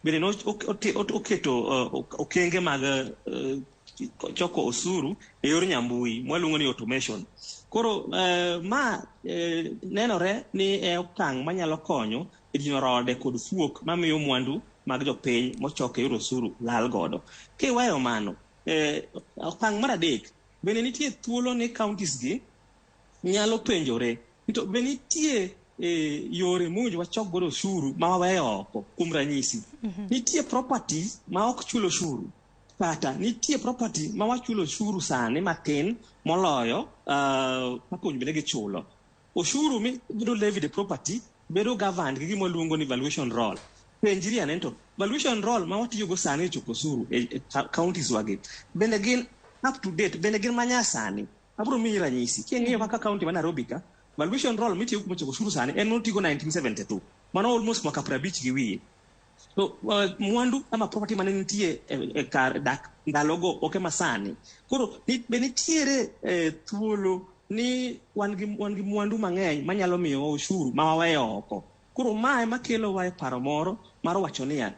Bende noketo okenge mag choko osuru e yor nyambui mwaluongo ni automation. Koro ma nenore ni e okang' manyalo konyo e dino rode kod fuok mamiyo mwandu mag jopiny mochok e yor osuru lal godo. Kiweyo mano, okang' mar adek bende nitie thuolo ni counties gi nyalo penjore ni to be nitie yore mowinjo wachok godo osuru ma waweyo oko. Kuom ranyisi, nitie properties ma ok chul osuru, kata nitie property ma wachulo osuru sani matin moloyo kaka owinjo bed ni gichulo. Osuru mibedo levied e property bedo governed gi gima waluongo ni valuation roll. Penjri ane to valuation roll ma watiyogo sani e choko osuru e counties wagi bende gin up to date, bende gin manyasani? Abiro miyi ranyisi. King'iyo kaka county ma Nairobi ka, valuation roll mitiyogo kuom choko osuru sani en motigo 1972. Mano almost mwaka 50 gi wiye. To mwandu ama property mane nitie e kar dak ndalogo ok ema sani. Koro be nitiere thuolo ni wan gi mwandu mang'eny manyalo miyowa osuru ma waweyo oko. Koro ma ema kelowa e paro moro mar wacho niya